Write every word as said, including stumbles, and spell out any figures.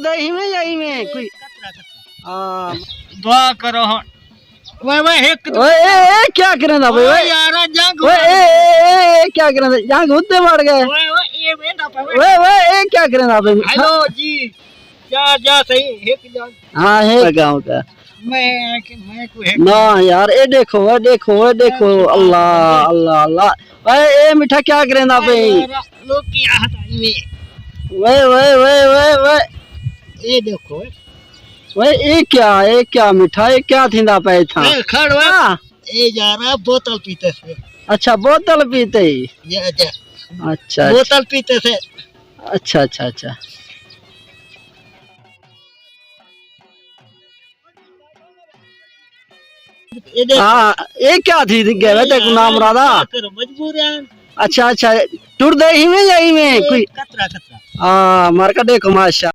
دا ایویں یا ایویں کوئی؟ ہاں۔ دعا کرو ہن۔ اوئے، اوئے، ہک اوئے، اے، اے، کیا کریندا پئے، اوئے، اوئے؟ یارا، جنگ اوئے، اے، اے، اے، اے، کیا کریندا؟ جنگ اتھے وڑ ڳئے۔ اوئے، اوئے، اے ویندا پئے، اوئے۔ اوئے، اوئے، اے کیا کریندا پئے؟ ہیلو جی، جا، جا صحیح، ہک جنگ۔ ہاں، ہے گاؤں کا۔ میں، میں کوئی ہک نہ یار، اے ݙیکھو، اے ݙیکھو، اے ݙیکھو، اللہ، اللہ، اللہ۔ اوئے، اے مٹھا کیا کریندا پئے؟ یارا، لوکی آہدا ایویں۔ اوئے، اوئے، اوئے، اوئے، اوئے۔ اے ݙیکھو۔ اوئے، اے کیا، اے کیا مٹھا، اے کیا تھیندا پئے اتھاں؟ اے کھڑ اوئے۔ ہاں۔ اے یارا بوتل پیتے سے۔ اچھا، بوتل پیتے ہی۔ یہ اچھا۔ اچھا، اچھا۔ بوتل پیتے سے۔ اچھا، اچھا، اچھا۔ اے ݙیکھو۔ ہاں، اے کیا تھی ڳئے وے تیکوں نام رادا؟ کیا کرو، مجبور ہیں۔ اچھا، اچھا، ٹردے ایویں یا ایویں اے کوئی؟ کترا، کترا۔ ہاں، مار کے ݙیکھو، ماشاء